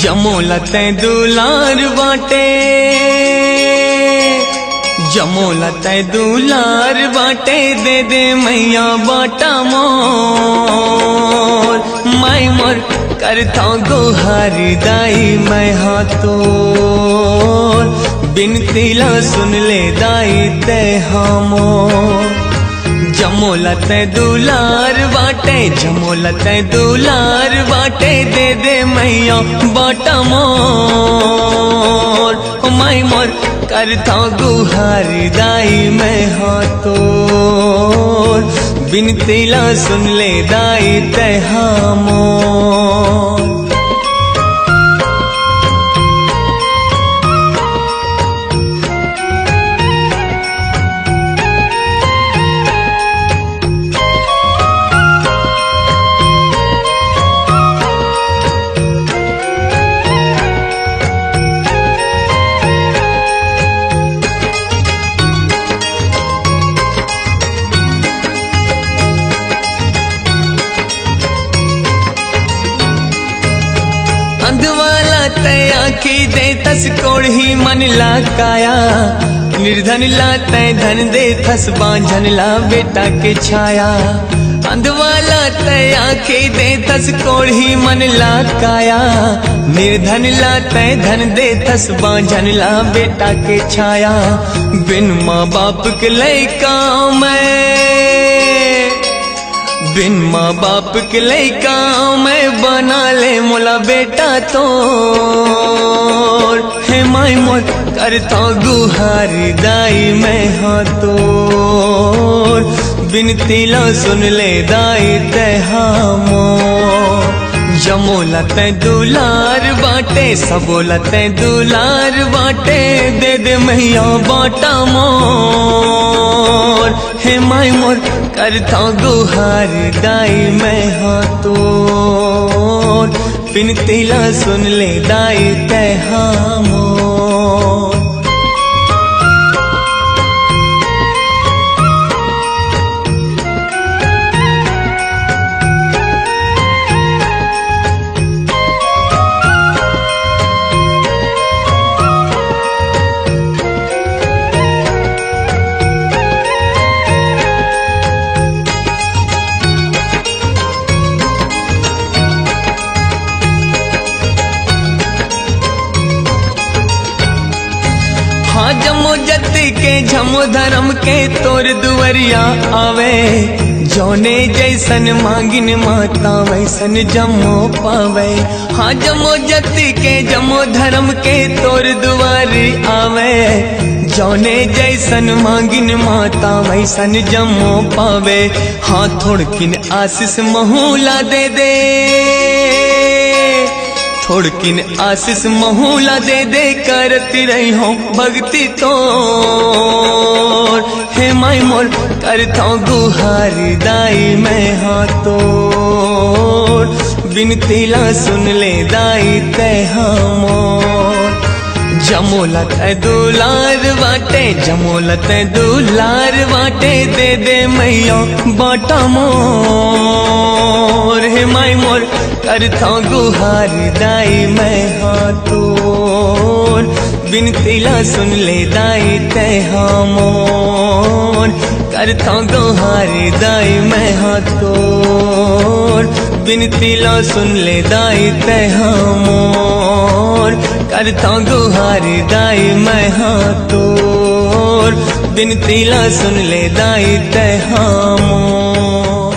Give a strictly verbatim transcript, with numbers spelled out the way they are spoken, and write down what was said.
जमो ल तैं दुलार बाँटे, जमो ल तैं दुलार बाँटे, दे दे मैया बाँटा मोर। माई मोर करथौं गुहार दाई मैं हा तोर, बिनती ला सुन ले दाई तैं हा मोर। जमो ल तैं दुलार बाँटे, जमो ल तैं दुलार बाँटे, दे दे मैया बाँटा मोर। ओ माई मोर करथौं गुहार दाई मैं हा तोर, बिनती ला सुन ले दाई तैं हा मोर। अंधवा ला तैं आँखी देथस, कोढ़ी मन ला काया, निर्धन ला तैं धन देथस, बाँझन ला बेटा के छाया। अंधवा ला तैं आँखी देथस, कोढ़ी मन ला काया, निर्धन ला तैं धन देथस, बाँझन ला बेटा के छाया। बिन माँ बाप के लइका मैं, बिन माँ बाप के लइका मैं, बना ले मोला बेटा तोर। हे माई मोर करथौं गुहार दाई मैं हा तोर, बिनती ला सुन ले दाई तैं हा मोर। जमो ल तैं दुलार बाँटे, सबो ल तैं दुलार बाँटे, दे दे मैया बाँटा मोर। हे माई मोर करथौं गुहार दाई मैं हा तोर, बिनती ला सुन ले दाई तैं हा मोर। हाँ, जम्मो जति के, जम्मो धरम के तोर दुवरिया आवे, जौने जइसन माँगिन माता वइसन जम्मो पावे। हाँ, जम्मो जति के, जम्मो धरम के तोर दुवार आवे, जौने जइसन माँगिन माता वइसन जम्मो पावे। हाँ, थोड़किन आशीष महू ला दे दे, थोड़किन आशीष महू ला दे दे, करत रहिहौं भक्ति तोर। हे माई मोर करथौं गुहार दाई मैं हा तोर, बिनती ला सुन ले दाई तैं हा मोर। जम्मो ल तैं दुलार बाँटे, जम्मो ल तैं दुलार बाँटे, दे दे मैया बाँटा मोर। हे माई मोर करथौं गुहार दाई मैं हा तोर, बिनती ला सुन ले दाई तैं हा मोर। करथौं गुहार दाई मैं हा तोर, बिनती ला सुन ले दाई तैं हा मोर। करथौं गुहार दाई मैं हा तोर, बिनती ला सुन ले दाई तैं हा मोर।